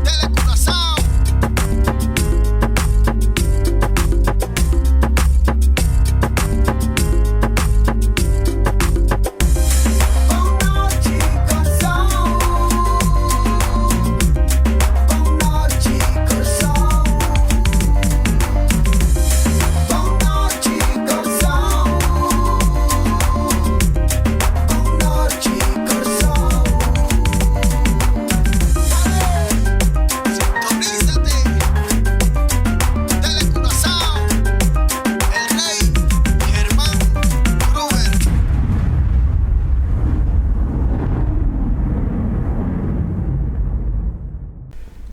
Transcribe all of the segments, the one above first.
Telecuraçao. Sintonízate. Telecuraçao. El Rey Germán Gruber.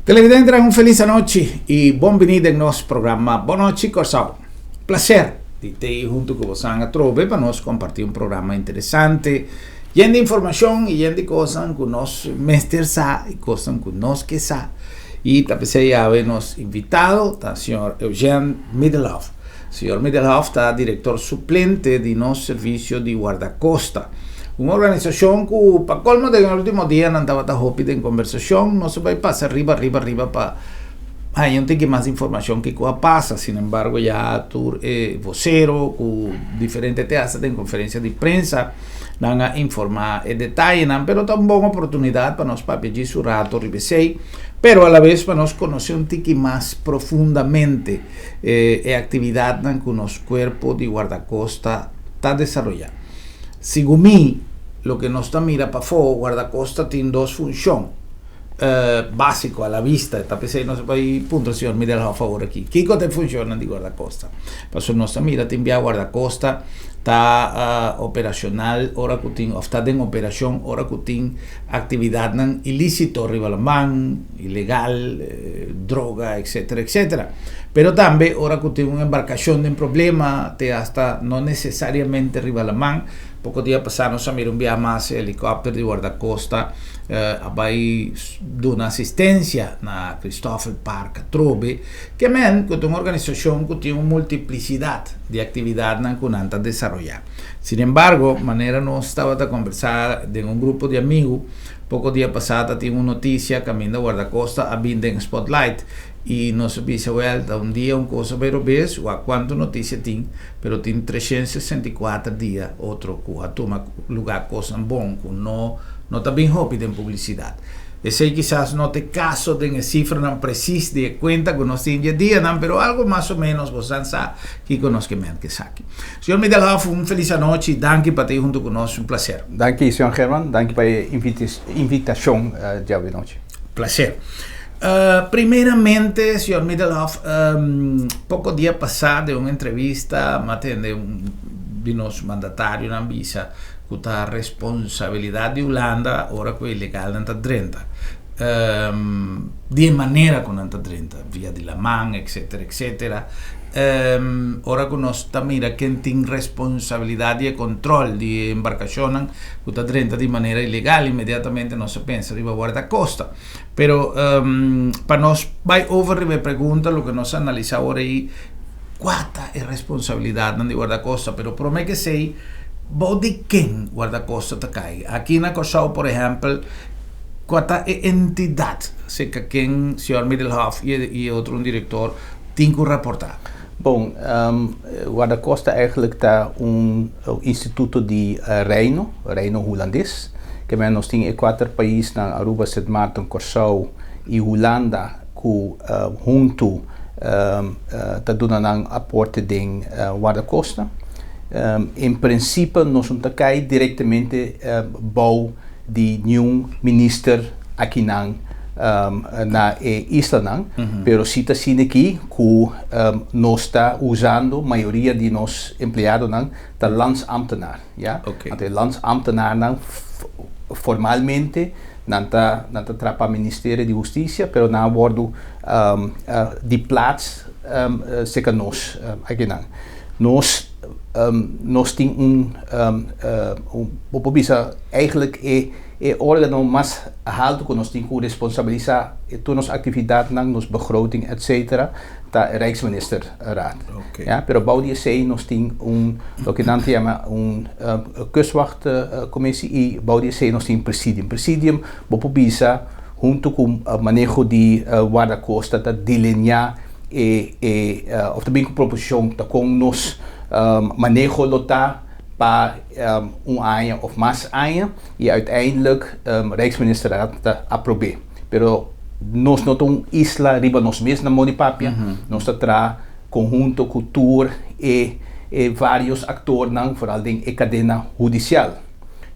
Televidentenan un felis anochi y bon bini den nos programa Bon Nochi Kòrsou. Placer di tei hunto cu bosan atrobe pa nos comparti un programa interesante yen di informacion y yen di cosnan cu nos mester sa y cosnan cu nos ke sa. Y ta p'esey awe nos invitado ta señor Eugene Middelhof. Señor Middelhof ta director suplente di nos Servicio di Guardacosta, un organisacion cu pa colmo den e ultimo dianan tabata hopi den conversacion. Nos a bay pasa riba riba riba pa haña un tiki mas informacion kico a pasa. Sin embargo ya tur e vocero cu diferente te hasta den conferencia di prensa nan a informa e detayenan, pero ta un bon oportunidad pa nos papia djis un rato riba esey, pero a la vez pa nos conoce un tiki mas profundamente e actividadnan cu nos cuerpo di guardacosta ta desaroya. Segun mi, loke nos ta mira pafó, guardacosta tin dos funcion básico a la vista. Ta p'esei nos a bai puntra señor Middelhof awor aki, kiko ta e funcionnan di guardacosta? Pasobra nos ta mira tin bia guardacosta ta operacional ora cu tin, of ta den operacion ora cu tin actividadnan ilicito riba laman, ilegal, droga, etcetera, etcetera. Pero tambe ora cu tin un embarcacion den problema, te hasta no necesariamente riba laman. Poco dia pasa nos a mira un biaha mas e helicopter di guardacosta a bay duna asistencia na Christoffel Park atrobe. Ke men cu ta un organisacion cu tin un multiplicidad di actividadnan cu nan ta desaroya. Sin embargo, manera nos tabata conversa den un grupo di amigo, Poko dia pasá ta tin un notisia kaminda Guardacosta a bin den spotlight i nos a bisa wèl ta un dia un kos a bai robes wak kuantu notisia tin pero tin 364 dia otro ku a tuma lugá kosnan bon ku no no ta bin hopi den publisidat. Esei kisas no ta e kaso den e sifranan presis di e kuenta ku nos tin dje dianan pero algu mas o ménos bosan sa kiko nos ke mènt ku esaki. Señor Middelhof, un felis anochi. Danki pa ta ei huntu ku nos. Un placer. Danki, señor German. Danki pa e invitashon djawe nochi. Placer. Primeramente, señor Middelhof, poko dia pasá den un entrevista mi a tende un di nos mandatarionan bisa ku ta responsabilidat di Hulanda ora ku e ilegalnan ta drenta. Di e manera ku nan ta drenta, via di laman, etcetera, etcetera. Ora ku nos ta mira ken tin responsabilidat di e control di e embarkashonnan ku ta drenta di manera ilegal, inmediatamente nos a pensa riba guardacosta. Pero pa nos bai over riba e pregunta, loke nos a analisa awor ei, kua ta e responsabilidatnan di guardacosta? Pero prome ke esei, bou di ken guardacosta ta kai? Aki na Kòrsou, por ehèmpel, Kua ta e entidat serka ken señor Middelhof i e otro un direktor tin ku raportá? Bon, Guardacosta eigenlijk ta un instituto di Reino, Reino Hulandes. Ke men nos tin e kuater paisnan, Aruba, Sint Maarten, Kòrsou i Hulanda ku huntu ta duna nan aporte den Guardacosta. En prinsipe nos no ta kai direktamente bou di niun minister akinan na e islanan, pero si ta asina aki ku nos ta usando mayoria di nos empleadonan ta landsambtenaar, ya. Anto e landsambtenaarnan formalmente nan ta nan ta traha pa Ministerio di Hustisia, pero nan a wòrdu di plaats serka nos akinan. Nos nos tin un bo por bisa eigenlijk e e organo mas haltu ku nos tin ku responsabilisá tur nos aktividatnan, nos begroting etcetera ta e Rijksministerraad. Ya, pero bou di esei nos tin un loke nan ta yama un kustwachtcommissie i bou di esei nos tin presidium. Presidium bo por bisa. Huntu ku maneho di Wardakosta ta delineá e e òf ta bin ku proposishon ta kon nos maneho lo ta pa un aña òf mas aña i uiteindelijk Rijksministerraad ta aprob'é. Pero nos no ta un isla riba nos mes na modi papia, nos ta traha konhunto ku tur e e vários aktornan foral den e kadena hudisial.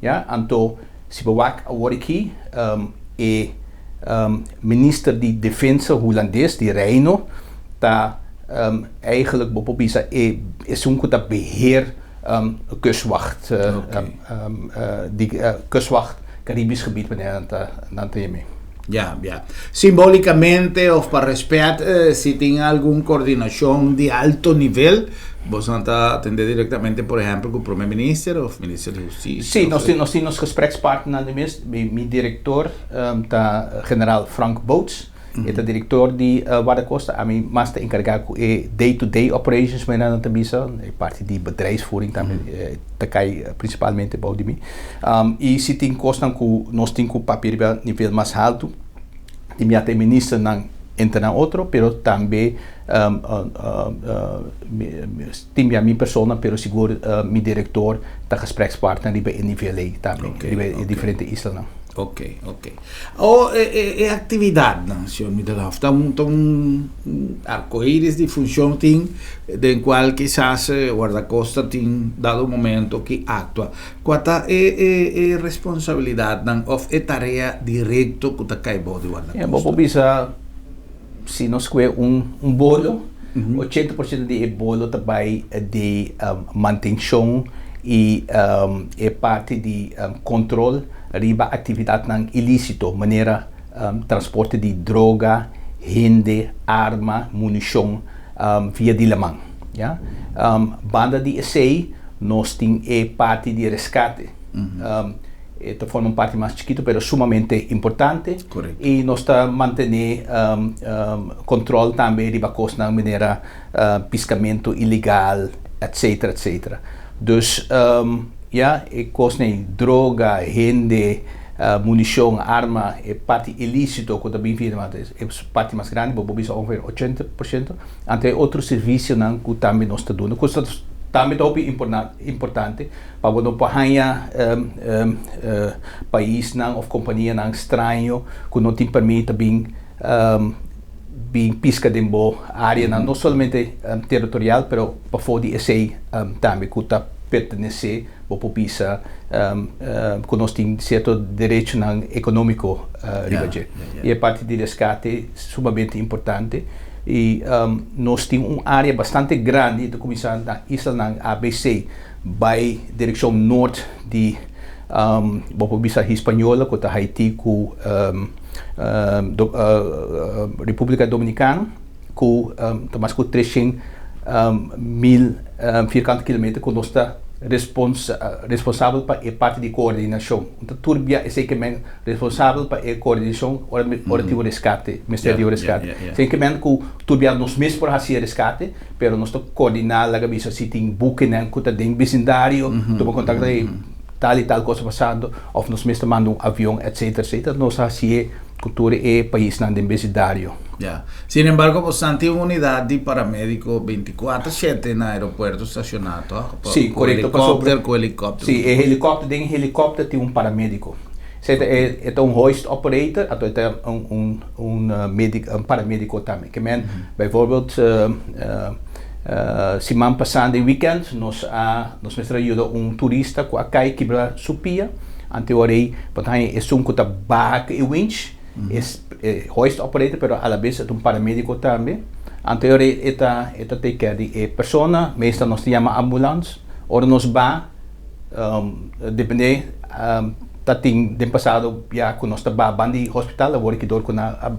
Ya, anto Si bo wak awor aki, e minister di defensa hulandes di Reino ta eigenlijk bo por bisa e esun ku ta beheer kustwacht di kustwacht Caribisch gebied manera nan ta nan ta yam'é. Ya, ya. Simbolikamente of pa respet si tin algun kordinashon di alto nivel Boso ta atende directamente por ehempel cu Prome Minister of Minister di Husticia? Sí, nos tin nos tin nos gesprekspartnernan di mes. Mi mi director ta Generaal Frank Boots. E ta director di Wardacosta. Ami mas ta encarga cu e day to day operations manera nan ta bisa. E parti di bedrijfsvoering tambe ta cay principalmente bou di mi. Y si tin cosnan cu nos tin cu papia riba nivel mas halto, tin bia ta e ministernan entre nan otro, pero tambe Tin bia mi persona pero sigur mi director ta gesprekspartner riba e nivel ei tambe, riba e diferente islanan. Ok, ok. O e actividadnan, señor Middelhof, ta un ta un arcoiris di funcion tin den cual kisas Guardacosta tin dado momento ki actua. Cua ta e e e responsabilidadnan of e tarea directo cu ta cay bou di Guardacosta? Bo por bisa Si nos kue un un bolo, 80% di e bolo ta bai di mantenshon i e parti di kontrol riba aktividatnan ilisito manera transporte di droga, hende, arma, munishon via di laman. Ya. Banda di esei nos tin e parti di reskate. E ta forma un parti mas chikitu pero sumamente importante. Correcto. I nos ta mantené control tambe riba kosnan manera piskamentu ilegal etcetera etcetera. Dus ya e kosnan ei droga, hende, munishon, arma, e parti ilisito ku ta bin via e parti mas grandi bo por bisa ongeveer 80%. Anto e otro servisionan ku tambe nos ta duna ku tambe ta hopi importante. Pa bo no por haña paisnan of kompanianan straño ku no tin permit ta bin bin piska den bo áreanan, no solamente teritorial pero pafó di esei tambe ku ta pertenesé bo por bisa ku nos tin sierto derechonan ekonómiko riba dje. I e parti di reskate sumamente importante i nos tin un área bastante grandi ta kuminsá na islanan ABC. Bai direkshon nort di bo por bisa Hispaniola ku ta Haiti ku Republika Dominikano ku ta mas ku treshen mil firkante kilometer ku nos ta responsabel pa e parti di koordinashon. Ta tur bia esei ke men responsabel pa e koordinashon ora ora tin un reskate, mester di un reskate. Esei ke men ku tur bia nos mes por hasi e reskate. Pero nos ta coordiná, laga bisa si tin bukenan cu ta den bisindario, tuma contacto ey, tal y tal cosa pasando, of nos mes ta manda un avion, etcetera, etcetera. Nos a hacié cu tur e paisnan den bisindario. Ya. Sin embargo, bosnan tin un unidad di paramedico 24 shete na aeropuerto stacioná, toch? Pa, Sí, cu corecto, pasobra helicopter, cu helicopter. Sí, e helicopter, den e helicopter tin un paramedico. Esei ta e, e ta un hoist operator, anto e ta un, un, un medic, un paramedico tambe. Ke men, bijvoorbeeld, siman pasá den weekend nos a, nos mester a yuda un turista ku a kai kibra su pia. Anto e ora ei bo ta haña esun ku ta baha ku e winch, e hoist operator, pero alabes e ta un paramedico tambe. Anto e ora ei e ta, e ta take care di e persona. Meestal nos ta yama ambulans. Ora nos ba, depende ta tin den pasado ya ku nos ta ba ban di hospital awor ki dor ku nan a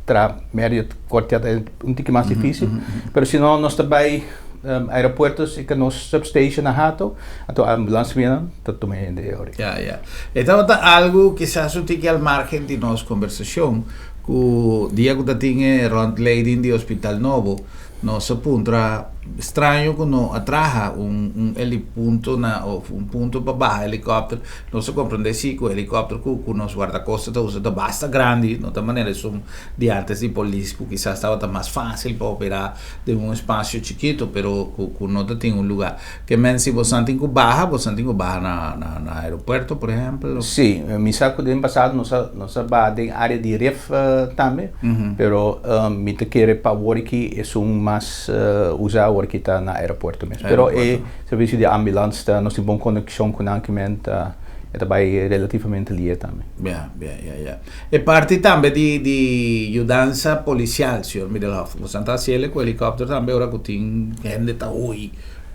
traha Marriott Courtyard ta un tiki mas dificil pero si no nos ta bai aeropuerto si ka nos substation na Hato anto ambulance bini ta tuma hende e ora. Ya ya e tabata algu kisas un tiki al margen di nos kombersashon ku dia ku ta tin e rondleiding di hospital nobo nos a puntra. Straño ku no a traha un un helipunto na òf un punto pa baha helikòpter. Nos a komprendé si ku helikòpter ku ku nos wardakosta ta usa ta basta grandi, no ta manera esun di antes di polis ku kisas tabata mas fásil pa operá den un espasio chikitu, pero ku ku no ta tin un lugá. Ke men si bosan tin ku baha, bosan tin ku baha na na na aeropuerto por ehèmpel òf? Sí, mi sa ku den pasado nos a nos a baha den área di ref tambe, pero mi ta kere pa awor aki esun mas usa awor aki ta na aeropuerto mes. Pero e servisio di ambulans ta nos tin bon konekshon ku nan ki men ta e ta bai relativamente lihe tambe. Ya, ya, ya, ya. E parti tambe di di yudansa polisial, señor Middelhof, bosan ta hasi el ku helikòpter tambe ora ku tin hende ta hui?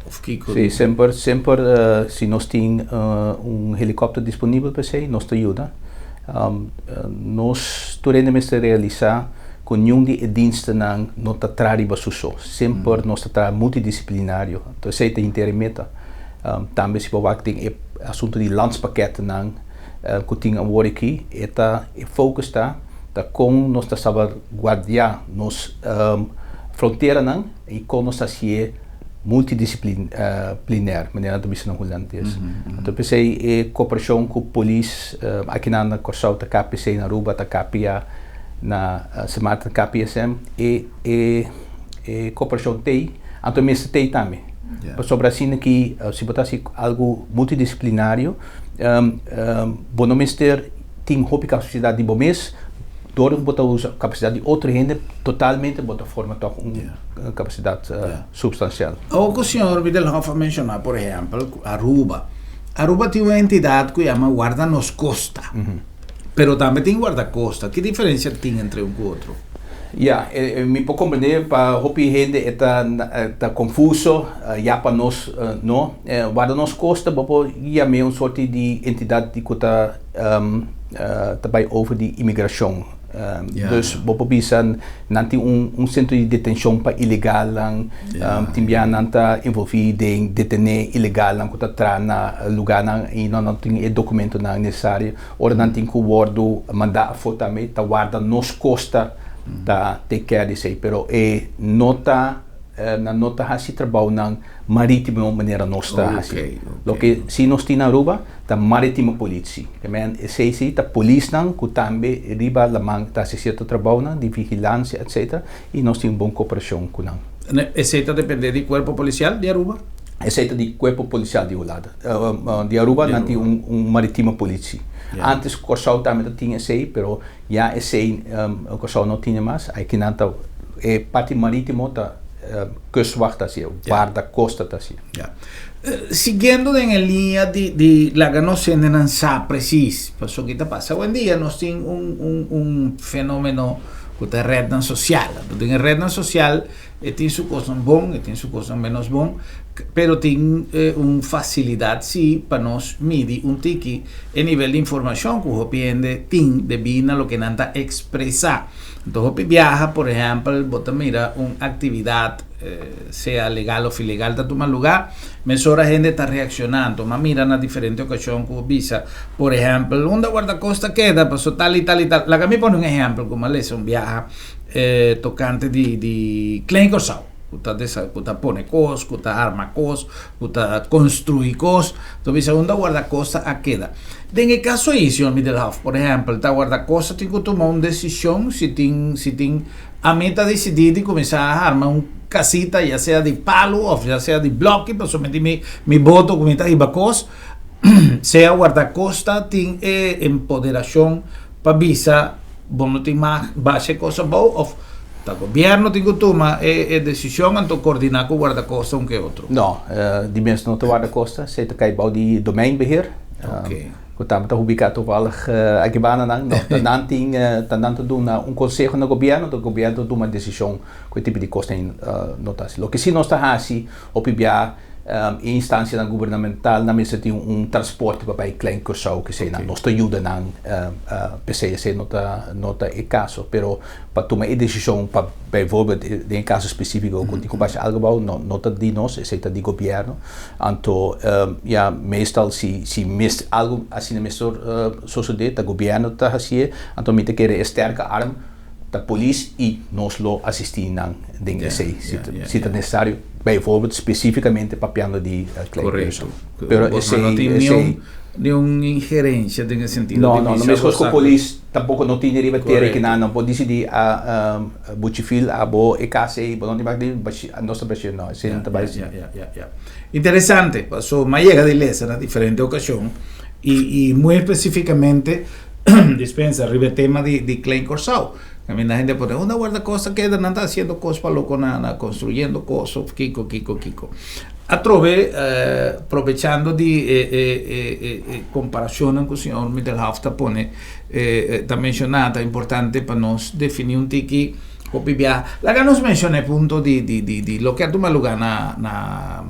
Of kiko? Sí, semper, semper si nos tin un helikòpter disponibel pa esei, nos ta yuda. Nos tur hende mester realisá ku niun di e dienstennan no ta traha riba su so. Semper nos ta traha multidisiplinario. Anto esei ta henter e meta. Tambe si bo wak den e asuntu di landspakketnan ku tin awor aki, e ta e focus ta ta kon nos ta salvaguardiá nos fronteranan i kon nos ta hasié multidisciplinair, manera nan ta bisa na hulandes. Anto p'esei e koperashon ku polis akinan na Kòrsou ta KPC, na Aruba ta KPA, na Sint Maarten ta KPSM, e e e koperashon t'ei, anto mester t'ei tambe. Pasobra asina ki si bo ta hasi algu multidisciplinario bo no mester tin hopi kapasidat di bo mes, Dor ku bo ta usa kapasidat di otro hende, totalmente bo ta forma tòg un kapasidat supstansial. Awor ku señor Middelhof a menshoná, por ehèmpel, ku Aruba. Aruba tin un entidat ku yama Warda Nos Kosta, pero tambe tin Wardakosta. Ki diferensia tin entre un ku otro? Ya, mi por komprendé pa hopi hende e ta ta konfuso, ya pa nos no. Warda Nos Kosta bo por yam'é un sorti di entidat di ku ta ta bai over di imigrashon. Dus bo por bisa nan tin un sentro di detenshon pa ilegalnan, tin bia nan ta envolví den detené ilegalnan ku ta tra na lugánan i nan no tin e dokumentonan nesesario. Ora nan tin ku wòrdu mandá afó tambe ta warda nos kosta ta take care di esei, pero e no ta nan no ta hasi trabounan marítimo manera nos ta hasi. Loke si nos tin na Aruba ta maritimo politie. Ke men esei si ta polisnan ku tambe riba laman ta hasi sierto trabounan di vigilansia etcetera i nos tin un bon koperashon ku nan. Esei ta depende di kuerpo polisial di Aruba? Esei ta di kuerpo polisial di Hulanda. Di Aruba nan tin un maritimo politie. Antes Kòrsou tambe ta tin esei pero ya esei Kòrsou no tine mas. Aki nan ta e parti maritimo ta kustwacht ta hasié, warda kosta ta hasié. Ya. Siguiendo den e liña di di laga nos hendenan sa presis pasobra ki ta pasa. Awendia nos tin un un un fenomeno ku ta e rednan sosial. Anto den e rednan sosial e tin su kosnan bon, e tin su kosnan menos bon, pero tin un fasilidat si pa nos midi un tiki e nivel di informashon ku hopi hende tin debí na loke nan ta ekspresá. Anto hopi biaha, por ehèmpel, bo ta mira un aktividat, sea legal òf ilegal, ta tuma lugá, mesora hende ta reakshoná. Anto m'a mira na diferente okashon ku bo bisa, por ehèmpel, unda Guardacosta keda? Pasobra tal i tal i tal. Laga mi pone un ehèmpel ku m'a lesa un biaha tokante di di Klein Kòrsou, ku ta desa ku ta pone kos, ku ta arma kos, ku ta konstruí kos. Anto bisa unda Guardacosta a keda? Den e kaso ei, señor Middelhof, por ehèmpel, ta Guardacosta tin ku tuma un desishon si tin si tin ami ta disidí di kuminsá a harma un kasita ya sea di palu òf ya sea di blòki pasobra mi tin mi mi boto ku mi ta hiba kos, sea Guardacosta tin e empoderashon pa bisa bo no tin mag basha e kos abou òf ta gobièrnu tin ku tuma e e desishon anto koordiná ku Guardacosta un ke otro. No, di mes no ta Guardacosta, esei ta kai bou di Domeinbeheer. Ku tabata hubiká toevallig aki banda nan. No, ta nan tin, ta nan ta duna un konseho na gobièrnu, ta gobièrnu ta tuma desishon ku e tipo di kosnan no ta hasi. Loke si nos ta hasi hopi bia e instansianan gubernamental nan mester tin un transporte pa bai Klein Curaçao keseinan. Nos ta yuda nan p'esei esei no ta no ta e kaso. Pero pa tuma e desishon pa bijvoorbeeld den e kaso spesífiko ku tin ku basha algu abou no no ta di nos, esei ta di gobièrnu. Anto ya meestal si si mester algu asina mester sosodé ta gobièrnu ta hasié, anto mi ta kere e sterke arm Ta polis i nos lo asistí nan den esei si ta nesesario, bijvoorbeeld spesífikamente papiando di Klein Curaçao. Pero esei no tin niun niun ingerensia den e sentido di bisa. No, no, meskos ku polis tampoko no tin riba tera kinan nan por disidí a Buchifil abo e kas ei bo no tin bak di nos ta bashir no esei no ta bai asina. Ya, ya, ya. Interesante, paso mi a yega di lesa na diferente okashon i i muy espesífikamente Dispensa, riba e tema di di Klein Kòrsou. Kaminda hende a pone, unda Guardacosta keda? Nan ta hasiendo kos pa loko na na konstruyendo kos òf kiko kiko kiko. Atrobe probechando di e e e e e komparashonnan ku señor Middelhof ta pone ta menshoná ta importante pa nos definí un tiki hopi biaha. Laga nos menshoná e punto di di di di loke a tuma lugá na na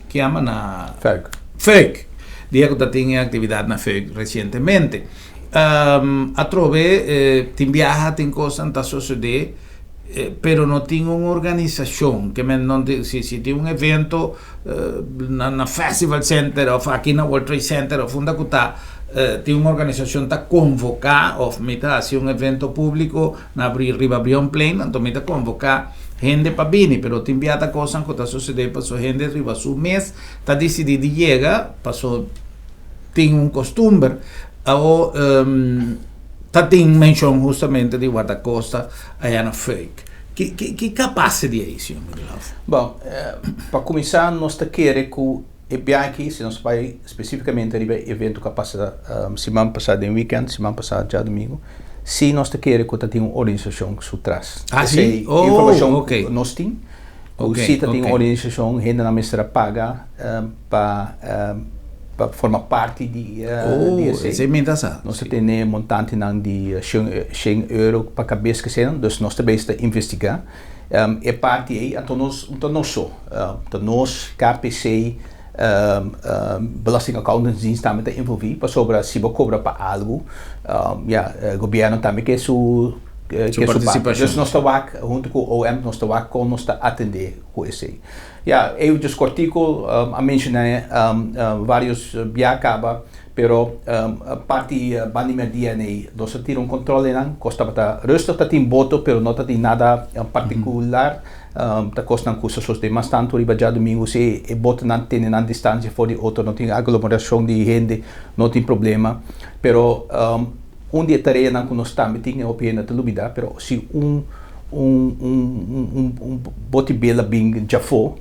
ki yama na Fuik. Fuik. Dia ku ta tin e aktividat na Fuik resientemente. Atrobe tin biaha tin kosnan ta sosodé pero no tin un organisashon ke men no tin si si tin un evento na na Festival Center òf aki na World Trade Center òf unda ku ta tin un organisashon ta konvoká òf mi ta hasi un evento públiko na riba Brionplein anto mi ta konvoká hende pa bini pero tin biaha ta kosnan ku ta sosodé pasobra hende riba su mes ta disidí di yega paso tin un kostumber awo ta tin menshon hustamente di Guardacosta aya na Fuik. Ki ki ki kapase di ei señor Middelhof? Bon, pa kuminsá nos ta kere ku e biaha aki si nos bai spesífikamente riba e evento ku a pasa siman pasá den wikènt, siman pasá djadumingu, si nos ta kere ku ta tin un organisashon su tras. Ah si? Esei informashon ku nos tin. Ku si ta tin un organisashon hendenan mester a paga pa pa forma parti di di esei. Oh, esei mi ta sa. Nos ta tene montantenan di shen euro pa kabes kesenan, dus nos ta bezig ta investigá e parti ei. Anto nos no ta nos so, ta nos, KPC, Belasting Accountantsdienst tambe ta envolví pasobra si bo kobra pa algu, ya, gobièrnu tambe ke su Su partisipashon. Dus nos ta wak huntu ku OM nos ta wak kon nos ta atendé ku esei. Ya, eventjes kòrtiku, a menshoná vários bia kaba, pero parti banda di mèrdia nei nos a tira un kòntròl einan, kos tabata rustig, ta tin boto pero no ta tin nada partikular, ta kosnan ku sa sosodé mas tantu riba djadumingu si e botonan tene nan distansia for di otro, no tin aglomerashon di hende, no tin problema, pero Un di e tareanan ku nos tambe tin e hopi hende ta lubidá, pero si un un un un boti bela bin djafó,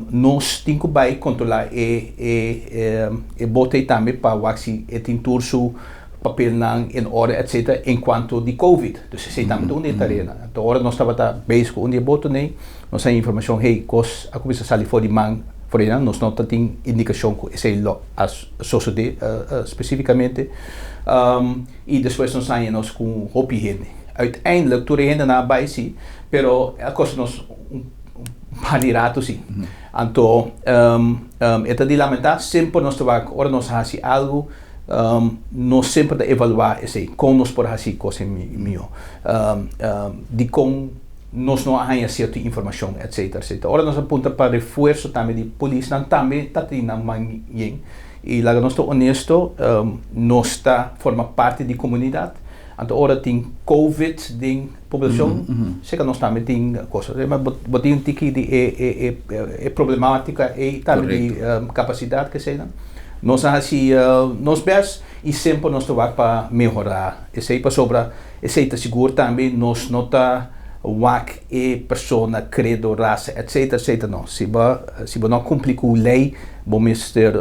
nos tin ku bai kontrolá e e e bote ei tambe pa wak si e tin tur su papelnan en orde etcetera en kuanto di covid. Dus esei tambe ta un di e tareanan. Anto ora nos tabata bezig ku un di e botonan ei, nos haña informashon, hey, kos a kuminsá sali for di man for einan, nos no ta tin indikashon ku esei lo a sosodé spesífikamente i despues nos haña nos ku hopi hende. Uiteindelijk tur e hendenan a bai sí, pero a kosta nos un par di ratu sí. Anto e ta di lamentá, semper nos ta wak ora nos hasi algu nos semper ta evaluá esei, kon nos por hasi kos mihó, dikon nos no a haña sierto informashon etcetera etcetera. Ora nos a puntra pa refuerso tambe di polisnan tambe ta tin nan man yen y laga nos ta honesto nos ta forma parti di comunidad anto ora tin covid den poblacion seka nos tambe tin cosa bo tin un tiki di e e problematica ey tambe di capacidad keseynan nos a haci nos best y semper nos ta wak pa mehora esey pasobra Esei ta sigur tambe nos no ta wak e persona, credo, rasa etc etc no. Si bo si bo no cumpli cu ley bo mester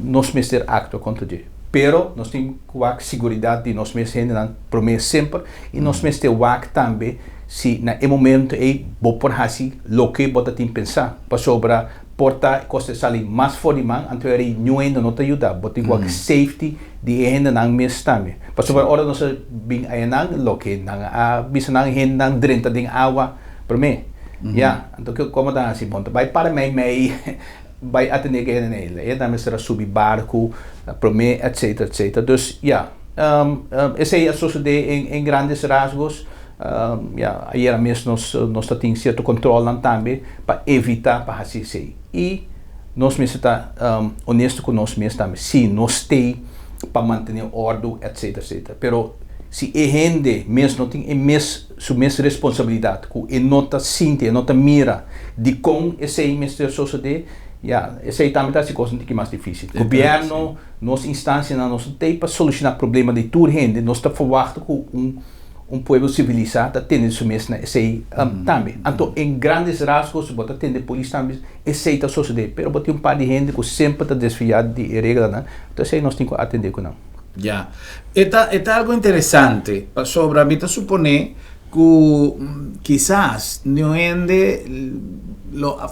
nos mester actua contra dje. Pero nos tin cu wak siguridad di nos mes hendenan prome semper y nos mester wak tambe si na e momento ey bo por haci loke bo ta tin pensa pasobra Por ta kos ta sali mas for di man, anto eri niun hende no ta yuda. Bo tin ku wak safety di e hendenan mes tambe. Pasobra ora nos a bin ayanan, loke nan a bisa nan hendenan drenta den awa promé. Ya, anto ke komo ta hasi? Bon ta bai para mei mei bai atendé ku e hendenan ei. E hendenan mester a subi barku promé etcetera etcetera. Dus ya, esei a sosodé en grandes rasgos. Ya, ayera mes nos nos ta tin sierto controlnan tambe pa evita pa haci esey. Y nos mester ta honesto cu nos mes tambe. Si, nos stay pa mantene ordo, etcetera, etcetera. Pero. Si e hende mes no tin e mes su mes responsabilidat ku e no ta sinti, e no ta mira dikon esei mester sosodé, ya, esei tambe ta hasi kos un tiki mas difísil. Gobièrnu, nos instansianan, nos no t'ei pa solushoná problema di tur hende, nos ta ferwachta ku un un pueblo sivilisá ta tende su mes na esei tambe. Anto en grandes rasgos bo ta tende polis tambe esei ta sosodé, pero bo tin un par di hende ku semper ta desviá di e reglanan, anto esei nos tin ku atendé ku nan. Ya. E ta, e ta algo interesante, pasobra mi ta suponé ku kisas niun hende lo a,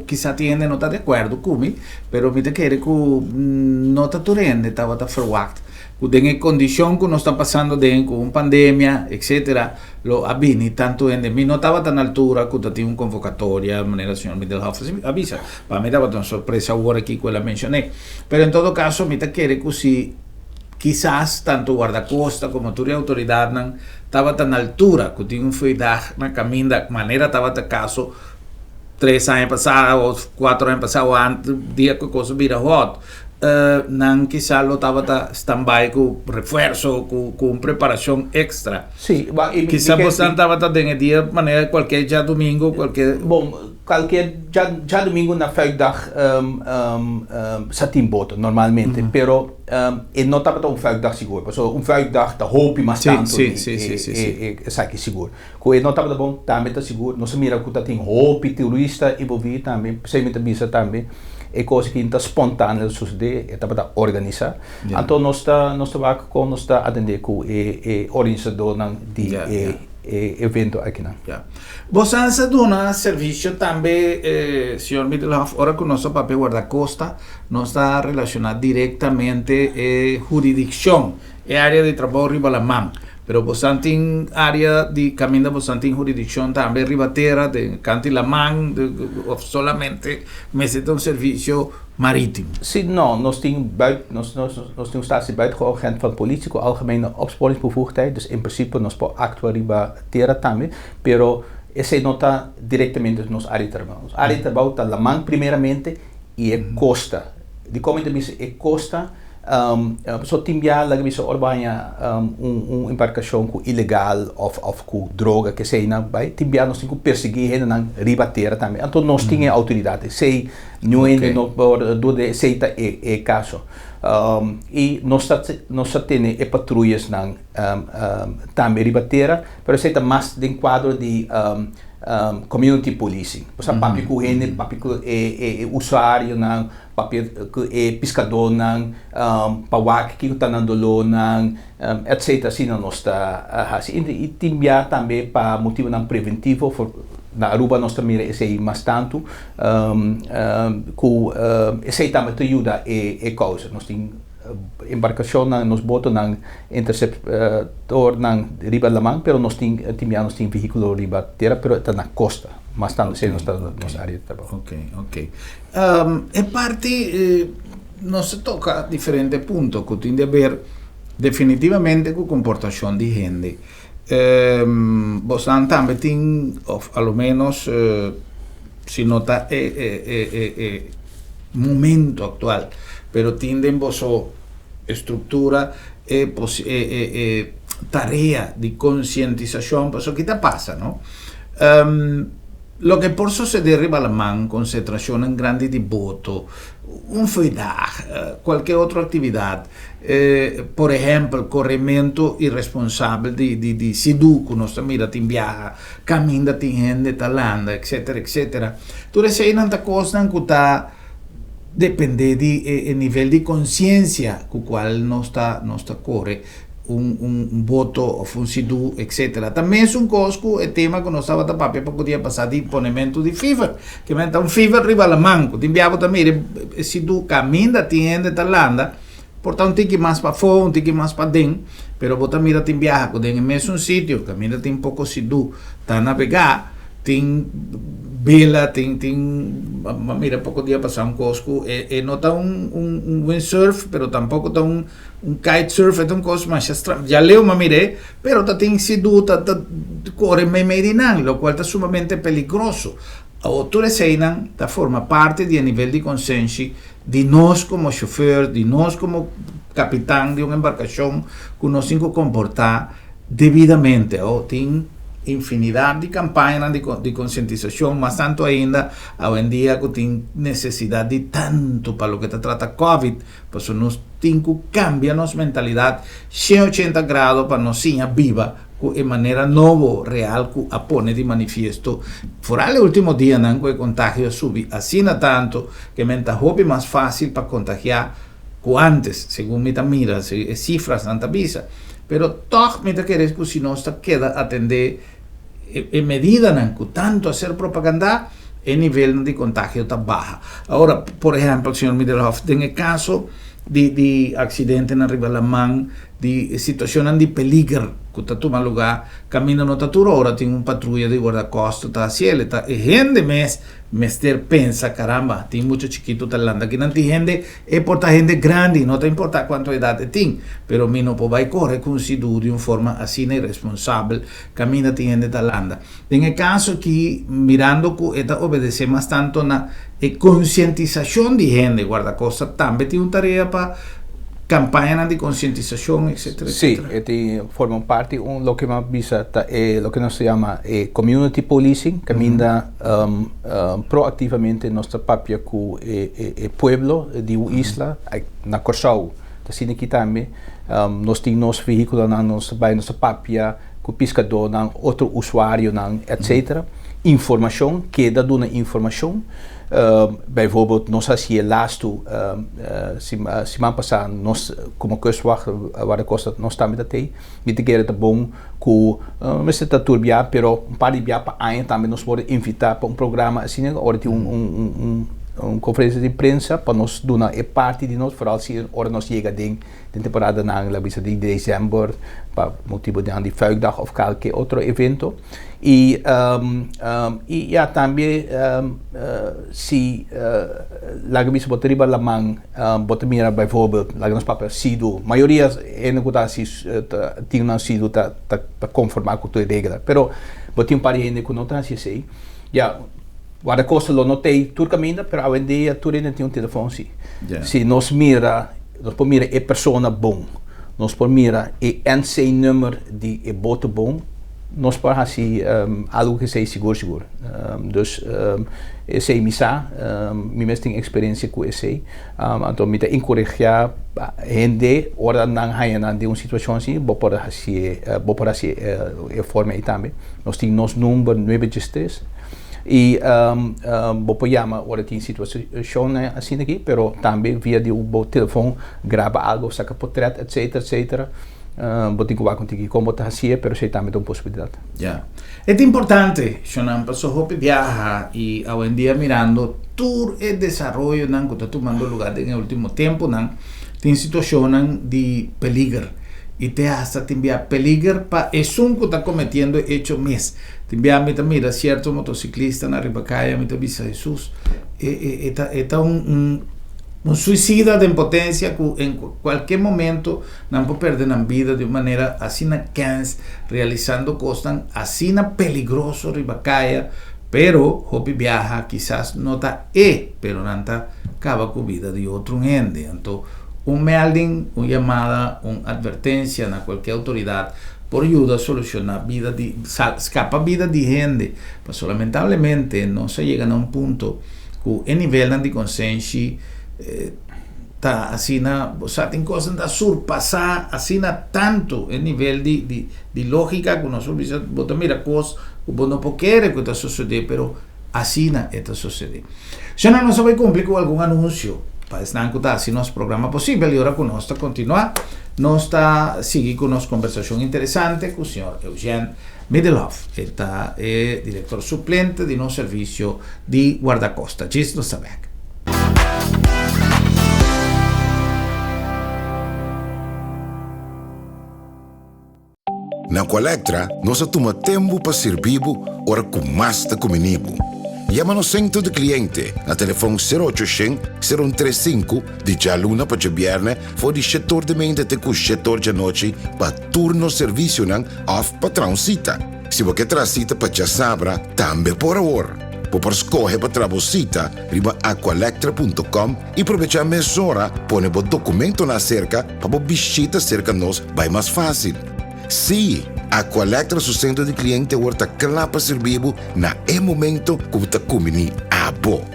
kisas tin hende no ta di akuerdo ku mi, pero mi ta kere ku no ta tur hende tabata ferwagt ku den e kondishon ku nos ta pasando den ku un pandemia, etcetera, lo a bini tantu hende. Mi no tabata na altura ku ta tin un konvokatoria, manera señor Middelhof a bisa. Pa mi tabata un sorpresa awor aki ku el a menshoné. Pero en todo caso mi ta kere cu si kisas tanto Guardacosta como tur e autoridadnan tabata na altura cu tin un fuidag na caminda manera tabata caso tres aña pasa o cuatro aña pasa o antes dia cu e cosa bira hot nan kisa lo tabata standby cu refuerzo cu un preparacion extra. Sí, Kisa bosan tabata den e dia manera cualkier djadomingo cualkier. Bon, Cualkier djadomingo na fuikdag sa tin boto normalmente, pero e no tabata un fuikdag sigur, pasobra un fuikdag ta hopi mas tantu di esaki sigur. Cu e no tabata bon tambe ta sigur, nos a mira cu ta tin hopi turista envolvi tambe, p'esey mi ta bisa tambe e cos aki no ta spontaneo sucede, e tabata organisa. Anto nos ta nos ta wak con nos ta atende cu e organisadornan di e. E evento akinan. Ya. Bosan sa duna servisio tambe, señor Middelhof, ora ku nos ta papia Guardacosta, nos ta relashoná direktamente e huridikshon, e área di trabou riba laman. Pero bosan tin área di kaminda bosan tin huridikshon tambe riba tera, den kanti laman, òf solamente mester ta un servisio marítimo? Sí, no, nos tin buit, nos, nos, nos tin un statie buitengewoon agent van politie ku algemene opsporingsbevoegdheid, dus in principe nos por actua riba tera tambe, pero esei no ta directamente nos área di trabou. Nos área di trabou ta laman primeramente i e kosta. Dikon mi ta bisa e kosta? So tin bia laga bisa ora bo haña un un embarkashon ku ilegal òf òf ku droga keseinan bai tin bia nos tin ku persiguí hendenan riba tera tambe anto nos tin e outoridat esei niun hende no por duda esei ta e e kaso i nos ta nos ta tene e patruyasnan tambe riba tera pero esei ta mas den kuadro di community policing bo sa papia ku hende papia ku e e usuarionan. Papia ku e piskadónan, pa wak kiko ta nan dolónan, etcetera. Asina nos ta hasi. I tin bia tambe pa motibunan preventivo, for na Aruba nos ta mira esei mas tantu, ku esei tambe ta yuda e kousa. Nos tin embarkashonnan, nos botonan interseptornan riba laman, pero nos tin tin bia nos tin vehíkulo riba tera, pero e ta na kosta. Mas tantu esei nos ta nos área di trabou. Oké, oké. E parti nos a toka diferente punto ku tin di aber definitivamente ku komportashon di hende. Bosnan tambe tin òf a lo ménos si no ta e e momento aktual pero tin den boso estruktura e e tarea di konsientisashon pasobra ki ta pasa no. Loke por sosede riba laman, konsentrashonnan grandi di boto, un fuidag, kualke otro aktividat, por ehèmpel korementu iresponsabel di di di sidu ku nos ta mira tin biaha, kaminda tin hende ta landa, etsetera, etsetera. Tur eseinan ta kosnan ku ta depende di e nivel di konsiensia ku kual nos ta nos ta kore. un un boto of un sidú etcetera. Ta mesun kos ku e tema ku nos tabata papia poko dia pasá di ponementu di fever. Ke men ta un fever riba laman ku tin bia bo ta mira e sidú kaminda tin hende ta landa por ta un tiki mas pafó un tiki mas paden pero bo ta mira tin biaha ku den e mesun sitio kaminda tin poko sidú ta nabegá tin bela tin tin a mira poko dia pasá un kos ku e e no ta un un windsurf pero tampoko ta un Un kitesurf e ta un kos masha stranjo. Ya leu m'a mir'é, pero ta tin sidu ta ta kore meimei di nan, lokual ta sumamente peligroso. Awor tur eseinan ta forma parti di e nivel di konsenshi di nos komo shofer, di nos komo kapitan di un embarkashon ku nos tin ku komportá debidamente. Awor tin infinidat di kampañanan di di konsientisashon, mas tantu ainda awendia ku tin nesesidat di tantu pa loke ta trata Covid, pasobra nos tin ku kambia nos mentalidat 180 grado pa nos siña biba ku e manera nobo real ku a pone di manifiesto foral e ultimo dianan ku e kontagio a subi asina tantu ke men ta hopi mas fásil pa kontagiá ku ántes, segun mi ta mira e sifrasnan ta bisa. Pero tòg mi ta kere ku si nos ta keda atendé e medidanan ku tantu a ser propagandá, e nivelnan di kontagio ta baha. Ahora, por ehèmpel, señor Middelhof, den e kaso di di aksidentenan riba laman, di situashonnan di peliger ku ta tuma lugá kaminda no ta tur ora tin un patruya di guardakosta ta hasi el, ta e hende mes mester pensa karamba tin mucha chikitu ta landa akinan tin hende e por ta hende grandi no ta importa kuantu edat e tin pero mi no por bai kore ku un sidu di un forma asina iresponsabel kaminda tin hende ta landa. Den e kaso aki mirando ku e ta obedesé mas tantu na e konsientisashon di hende guardakosta tambe tin un tarea pa kampañanan di konsientisashon etcetera Sí, etcetera. e tin forma un parti un loke mi a bisa ta e loke nos ta yama e community policing kaminda proactivamente nos ta papia ku e e pueblo di un isla na Kòrsou ta asina aki tambe nos tin nos vehíkulonan nos ta bai nos ta papia ku piskadónan, otro usuarionan, etcetera. Informashon, keda duna informashon. Bijvoorbeeld nos hasi e lastu siman pasá nos komo kustwacht Wardakosta nos tambe ta tei. Mi ta kere ta bon ku no mester ta tur bia pero un par di bia pa aña tambe nos por invitá pa un programa asina ora tin un un konferensia di prensa pa nos duna e parti di nos foral si ora nos yega den Den temporadanan la bisa di december pa motibo di di fuikdag of kalke otro evento. Y y ya tambe si laga bisa bo ta riba laman bo ta mira bijvoorbeeld laga nos papia sidu mayoria hende ku ta hasi tin nan sidu ta ta konforma ku tur e regla pero bo tin un par di hende ku no ta hasi esei ya. Guardacosta lo no tei tur caminda, pero awendia tur hende tin un telefon si. Si nos mira, nos por mira e persona bon, nos por mira e NC nummer di e bote bon, nos por haci algo cu esey sigur sigur. Dus esey mi sa, mi mes tin experiencia cu esey, anto mi ta encoregia hende ora nan haya nan den un situacion asi, bo por haci, bo por haci e forma ey tambe. Nos tin nos number nuebe djes tres. Y bo por yama ora tin situacionnan asina aki, pero tambe via di bo telefon graba algo, saca potret, etcetera, etcetera. Bo tin cu wak un tiki con bo ta hacié, pero esey tambe ta un posibilidad. Ya. E ta importante, Shonan, pasobra hopi biaha y awendia mirando tur e desaroyonan cu ta tumando lugar den e ultimo temponan, tin situacionnan di peliger y te hasta tin bia peliger pa esun cu ta cometiendo e hecho mes. Tin bia mi ta mira sierto motociclistanan riba kaya, mi ta bisa, Hesus, e, e, e ta, e ta un, un, un suicida den potencia ku en kualke momento nan por perde nan bida di un manera asina kens, realisando kosnan asina peligroso riba kaya, pero hopi biaha kisas no ta e, pero nan ta kaba ku bida di otro hende. Anto un melding, un yamada, un advertencia na kualke autoridad por yuda solushoná bida di skapa bida di hende, pasobra lamentablemente nos a yega na un punto ku e nivelnan di konsenshi ta asina, bo sa tin kosnan ta surpasá asina tantu e nivel di di di lógika ku nos por bisa bo ta mira kos ku bo no por kere ku ta sosodé pero asina e ta sosodé. Shana nos a bai kumpli ku algun anunsio pa esnan ku ta hasi nos programa posibel i ora ku nos ta kontinuá nos ta sigui ku nos kombersashon interesante ku señor Eugène Middelhof. E ta e direktor suplente di nos servisio di Guardakosta. Djis nos ta bèk. Na Colectra nos a tuma tempu pa sirbi bo ora ku mas ta kumini bo. Yama nos sentro di kliente na telefon sero ocho shen, sero un tres sinku di djaluna pa djabièrnè for di shetor di meinta te ku shetor djanochi pa tur nos servisionan òf pa traha un sita. Si bo ke traha sita pa djasabra tambe por awor. Bo por skohe pa traha bo sita riba aqualectra.com i probechá mesora pone bo dokumentonan aserka pa bo bishita serka nos bai mas fásil. Sí, Aqualectra su sentro di kliente awor ta kla pa sirbi bo na e momento ku bo ta kumbiní abo.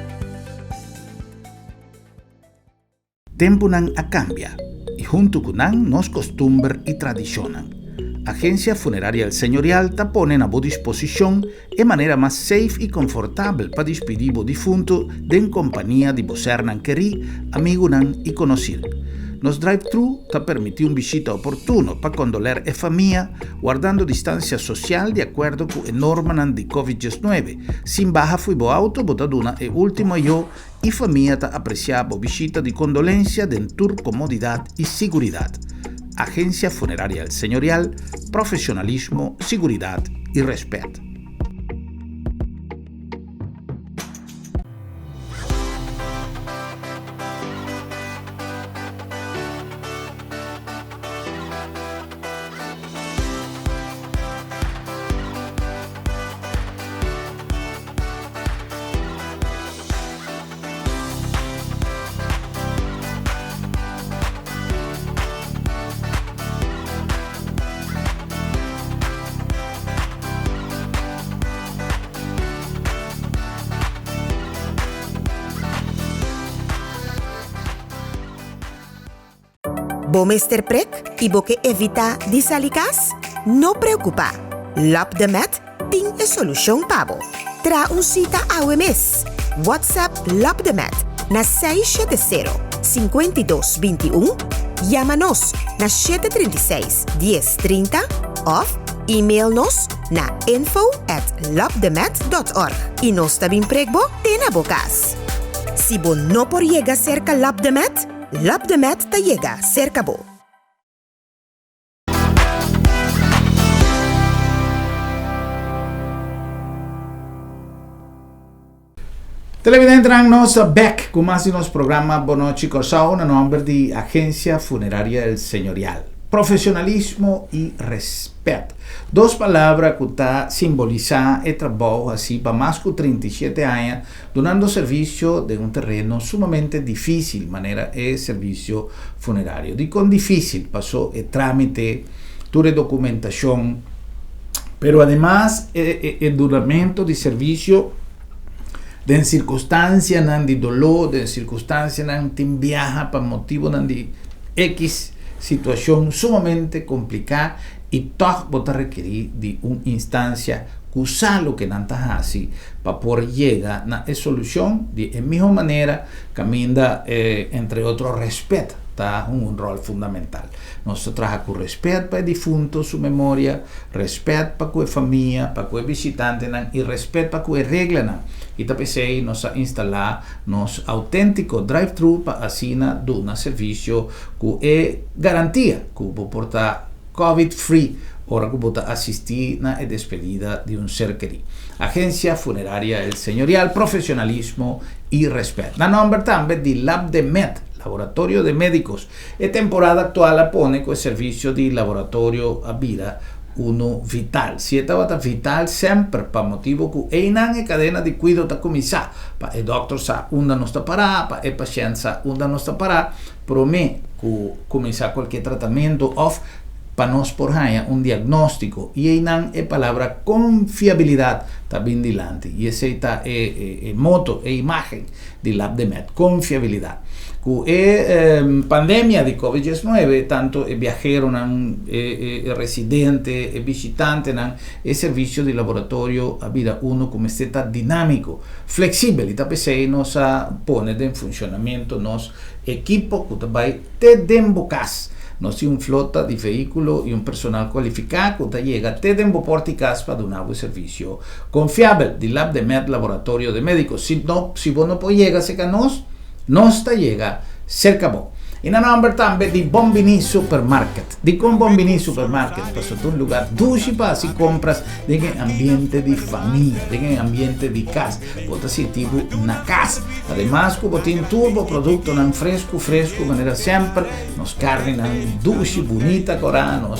Tempunan a kambia i huntu ku nan nos kostumber i tradishonnan. Agensia Funeraria El Señorial ta pone na bo disposishon e manera mas safe i konfortabel pa dispidí bo difuntu den kompania di bo sernan kerí, amigunan i konosir. Nos drive-thru ta permití un bishita oportuno pa kondoler e famia, wardando distansia sosial di akuerdo ku e normanan di Covid 19. Sin baha fui bo auto bo ta duna e último ayó I famia ta apresiá bo bishita di kondolensia den tur komodidat i siguridat. Agensia Funeraria El Señorial, profesionalismo, siguridat i rèspèt. Bo mester prek i bo ke evitá di sali kas? No preokupá! Lab de Med tin e solushon pa bo. Traha un sita awe mes! WhatsApp Lab de Med na 670 52 21, yama nos na 736 10 30 òf email nos na info at labdemed dot org i nos ta bin prek bo te na bo kas. Si bo no por yega serka Lab de Med, Lab de Med ta yega serka bo. Televidentenan nos ta bek ku mas di nos programa Bonochi Kòrsou na nòmber di Agensia Funeraria El Señorial. Profesionalismo i respet. Dos palabra ku ta simbolisá e trabou hasí pa mas ku 37 aña dunando servisio den un tereno sumamente difísil manera e servisio funerario. Dikon difísil? Pasó e trámite, tur e dokumentashon, pero ademas e dunamento di servisio den sirkunstansianan di doló, den sirkunstansianan tin biaha pa motibonan di ekis situashon sumamente kompliká i tòg bo ta rekerí di un instansia ku sa loke nan ta hasi pa por yega na e solushon di e mihó manera kaminda entre otro rèspèt ta hunga un ròl fundamental. Nos ta traha ku rèspèt pa e difunto su memoria, rèspèt pa ku e famia, pa ku e bishitantenan i rèspèt pa ku e reglanan. I ta p'esei nos a instalá nos auténtiko drive-thru pa asina duna servisio ku e garantia ku bo por ta Covid free ora ku bo ta asistí na e despedida di un ser kerí. Agensia Funeraria El Señorial, profesionalismo i rèspèt. Na nòmber tambe di Lab de Med, Laboratorio de Médicos. E temporada aktual a pone ku e servisio di laboratorio a bira unu vital. Si e tabata vital semper pa motibu ku einan e kadena di kuido ta kuminsá, pa e dòkter sa unda nos ta pará, pa e pashènt sa unda nos ta pará, promé ku kuminsá kualke tratamentu òf pa nos por haña un diagnóstiko. I einan e palabra konfiabilidat ta bin dilanti. I esei ta e e moto, e imágen di Labdemed, konfiabilidat. Ku e pandemia di Covid 19, tantu e biaheronan, e e residente, e bishitantenan, e servisio di laboratorio a bira unu ku mester ta dinámiko, fleksibel. I ta p'esei nos a pone den funshonamentu nos Ekipo ku ta bai te den bo kas. Nos tin un flota di vehíkulo i un personal kualifiká ku ta yega te den bo pòrta i kas pa duna bo e servisio konfiabel di Lab de Med Laboratorio de Médicos. Si no, si bo no por yega serka nos, nos ta yega serka bo. I na nòmber tambe di Bon Biní Supermarket. Dikon Bon Biní Supermarket? Pasobra ta un lugá dushi pa hasi kompras den e ambiente di famia, den e ambiente di kas. Bo ta sinti bo na kas. Ademas ku bo tin tur bo produktonan fresku fresku manera semper, nos karninan dushi, bunita korá, nos.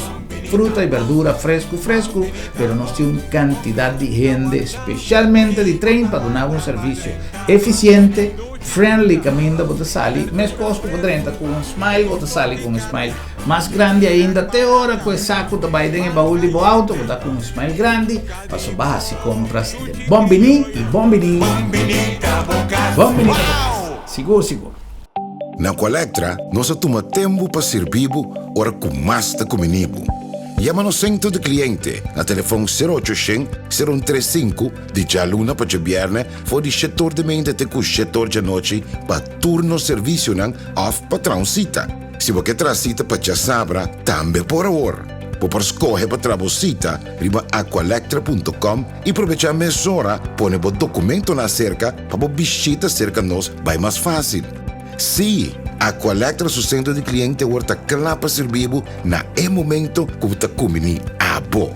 Fruta i berdura fresku fresku, pero nos tin un kantidat di hende spesialmente di train pa duna bo un servisio efisiente, friendly kaminda bo ta sali meskos ku bo drenta ku un smile bo ta sali ku un smile mas grandi ainda te ora ku e saku ta bai den e baul di bo auto bo ta ku un smile grandi pasobra bo a hasi kompras den Bon Bini i Bon Bini Bon Bini ta bo kas sigur sigur. Na Aqualectra nos a tuma tempu pa sirbi bo ora ku mas ta kumini bo. Yama nos sentro di kliente na telefon sero ocho shen, sero un tres sinku di djaluna pa djabièrnè for di shetor di mente te ku shetor djanochi pa tur nos servisionan òf pa traha un sita. Si bo ke traha sita pa djasabra tambe por awor. Bo por skohe pa traha bo sita riba aqualectra punto com i probechá mesora pone bo dokumentonan aserka pa bo bishita serka nos bai mas fásil. Sí, Aqualectra su sentro di kliente awor ta kla pa sirbi bo na e momento ku bo ta kumbiní abo.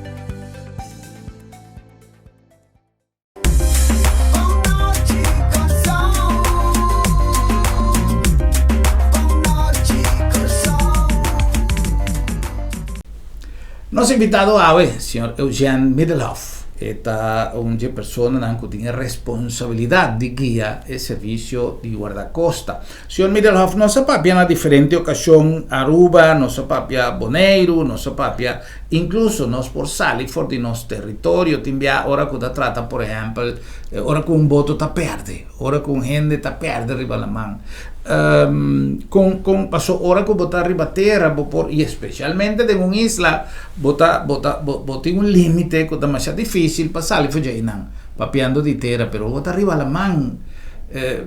Nos invitado awe, señor Eugene Middelhof. E ta un dje personanan ku tin e responsabilidat di guia e servisio di Guardacosta. Señor Middelhof, nos a papia na diferente okashon Aruba, nos a papia Boneiru, nos a papia inkluso nos por sali for di nos teritorio tin bia ora ku ta trata por ehèmpel ora ku un boto ta pèrdè, ora ku un hende ta pèrdè riba laman. Kon kon paso ora ku bo ta riba tera bo por i espesialmente den un isla bo ta bo ta bo bo tin un limite ku ta masha difisil pa sali for djeinan papiando di tera pero bo ta riba laman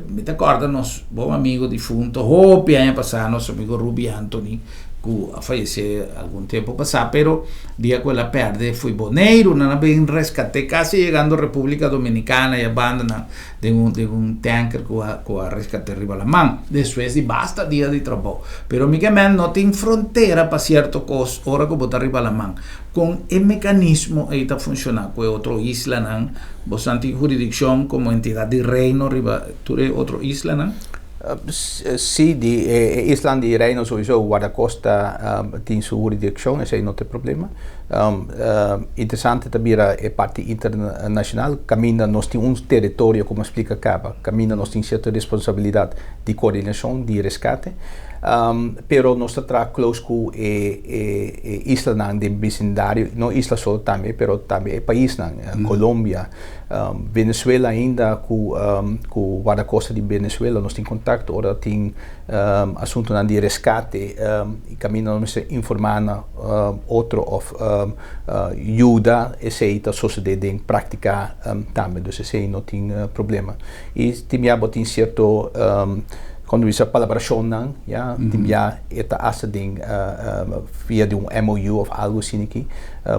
mi ta kòrda nos bon amigo difunto hopi aña pasá nos amigo Ruby Anthony ku a fayesé algun tempu pasá pero dia ku el a pèrdè fui Boneiru nan a bin reskat'é kasi yegando Repúblika Dominikana i a banda nan den un den un tanker ku a ku a reskat'é riba laman despues di basta dia di trabou. Pero mi ke men no tin frontera pa sierto kos ora ku bo ta riba laman. Kon e mekanismo ei ta funshoná ku e otro islanan? Bosan tin huridikshon komo entidat di Reino riba tur e otro islanan? Sí, di e islan di Reino souiso Guardacosta tin su huridikshon, esei no ta e problema. Interesante ta bira e parti internashonal kaminda nos tin un teritorio komo a splika kaba, kaminda nos tin sierto responsabilidat di koordinashon di reskate, pero nos ta traha close ku e e islanan den bisindario, no isla so tambe pero tambe e paisnan, Colombia, Venezuela ainda ku ku Guardacosta di Venezuela nos tin kontakto ora tin asuntunan di reskate i kaminda nos mester informá na otro òf yuda esei ta sosodé den práktika tambe dus esei no tin problema i tin bia bo tin sierto kon ta bisa palabrashonnan ya tin bia e ta asta den via di un MOU òf algu asina aki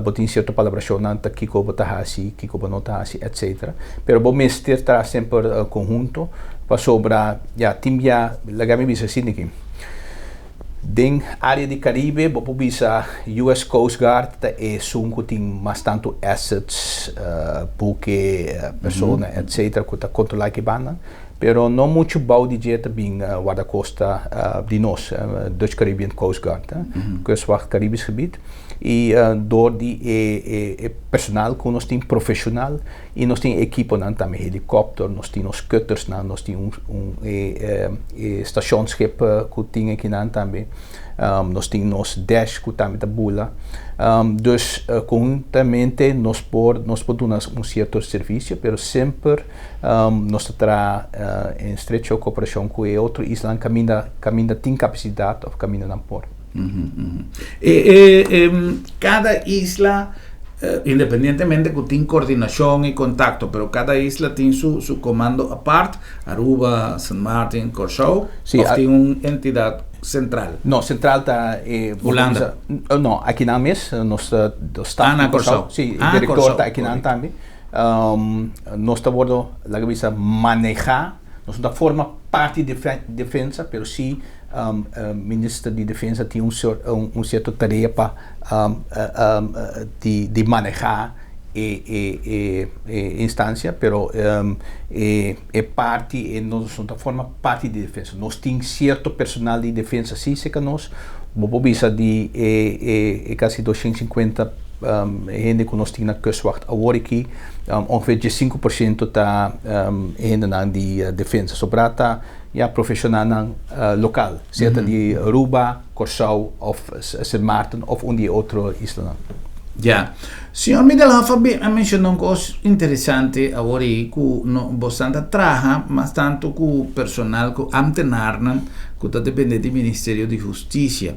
bo tin sierto palabrashonnan ta kiko bo ta hasi kiko bo no ta hasi etcetera pero bo mester traha semper konhunto pasobra ya tin bia laga mi bisa asina aki. Den área di Karibe bo por bisa US Coast Guard ta esun ku tin mas tantu assets, buke, persona etcetera ku ta kontrolá ki banda. Pero no muchu bou di dje ta bin Wardakosta di nos, Dutch Caribbean Coast Guard, Kustwacht Caribisch Gebied. I dor di e personal ku nos tin profeshonal I nos tin ekiponan tambe, helikòpter, nos tin nos kuttersnan, nos tin un e stashonsschip ku tin akinan tambe, nos tin nos dash ku tambe ta bula. Dus konhuntamente nos por nos por duna un sierto servisio, pero semper nos ta traha en estrecho koperashon ku e otro islanan kaminda kaminda tin kapasidat òf kaminda nan por. Kada isla Independientemente ku tin kordinashon i kontakto, pero kada isla tin su su komando apart, Aruba, Sint Maarten, Kòrsou, Sí, òf tin un entidat sentral? No, sentral ta e Hulanda. No, akinan mes, nos ta staf Ah, na di Kòrsou. Kòrsou. Sí, e Ah, direktor Kòrsou, ta akinan korekto. tambe. Nos ta wordo, laga bisa, manehá, nos no ta forma parti di defensa, pero sí Minister di Defensa tin un un sierto tarea pa di maneha e e e instancia pero e e parti e nos no ta forma parti di defensa. Nos tin sierto personal di defensa si cerca nos. Bo por bisa di e kasi 250 hende ku nos tin na Kustwacht awor aki, ongeveer 15% ta hendenan di Defensa. Sobrá ta ya profeshonalnan lokal, sea ta di Aruba, Kòrsou òf Sint Maarten òf un di e otro islanan. Ya. Señor Middelhof a menshoná un kos interesante awor ei ku no bosan ta traha mas tantu ku personal ku ámtenarnan ku ta dependé di Ministerio di Hustisia.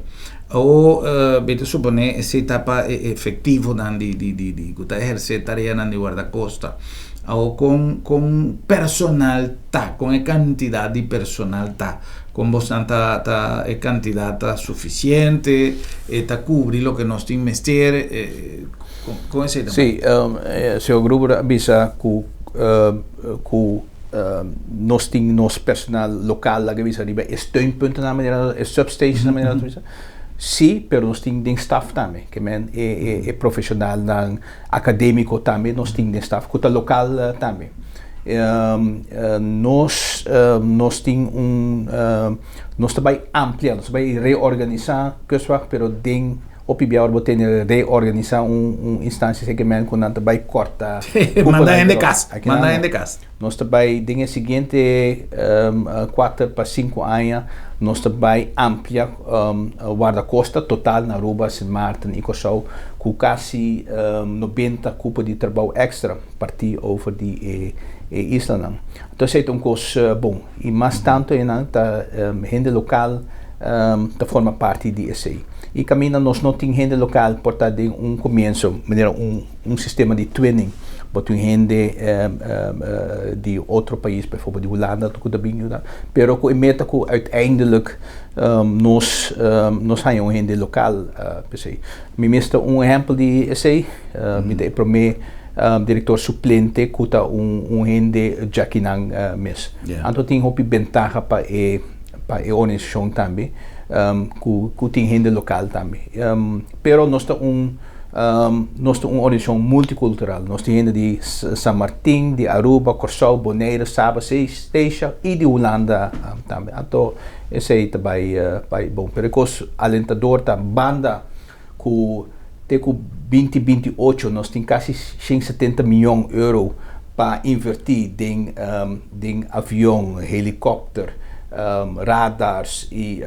Awor mi ta suponé esei ta pa e efektivonan di di di di ku ta ehersé tareanan di wardakosta. Awor kon kon personal ta? Kon e kantidat di personal ta? Kon bosnan ta ta e kantidat ta sufisiente? E ta kubri loke nos tin mester? Kon esei ta Sí, señor Gruber a bisa ku ku nos tin nos personal lokal laga bisa riba e steunpuntennan manera e substationnan manera nos ta bisa. Sí, pero nos tin den staf tambe. Ke men e e profeshonalnan akadémiko tambe nos tin den staf ku ta lokal tambe. Nos nos tin un nos ta bai amplia, nos ta bai reorganisá Kustwacht, pero den hopi bia ora bo tene reorganisá un un instansia esei ke men ku nan ta bai kòrta Manda hende kas, manda hende kas. Nos ta bai den e siguiente 4 pa 5 aña nos ta bai amplia Wardakosta total na Aruba, Sint Maarten i Kòrsou ku kasi 90 kupo di trabou èkstra partí over di e e islanan. Anto esei ta un kos bon i mas tantu einan ta hende lokal ta forma parti di esei. I kaminda nos no tin hende lokal por ta den un komienso manera un un sistema di twinning, bo tin hende di otro pais, bijvoorbeeld di Hulanda ku ta bin yuda, pero ku e meta ku uiteindelijk nos nos haña un hende lokal p'esei. Mi mes ta un ehèmpel di esei, mi ta e promé direktor suplente ku ta un un hende djakinan mes. Anto tin hopi bentaha pa e pa e organisashon tambe ku ku tin hende lokal tambe. Pero nos ta un nos ta un organisashon multikultural. Nos tin hende di San Martin, di Aruba, Kòrsou, Bonaire, Saba, Statia i di Hulanda tambe. Anto esei ta bai bai bon. Pero e kos alentador ta banda ku te ku 2028 nos tin kasi 170 mion euro pa invertí den den avion, helikòpter, radars i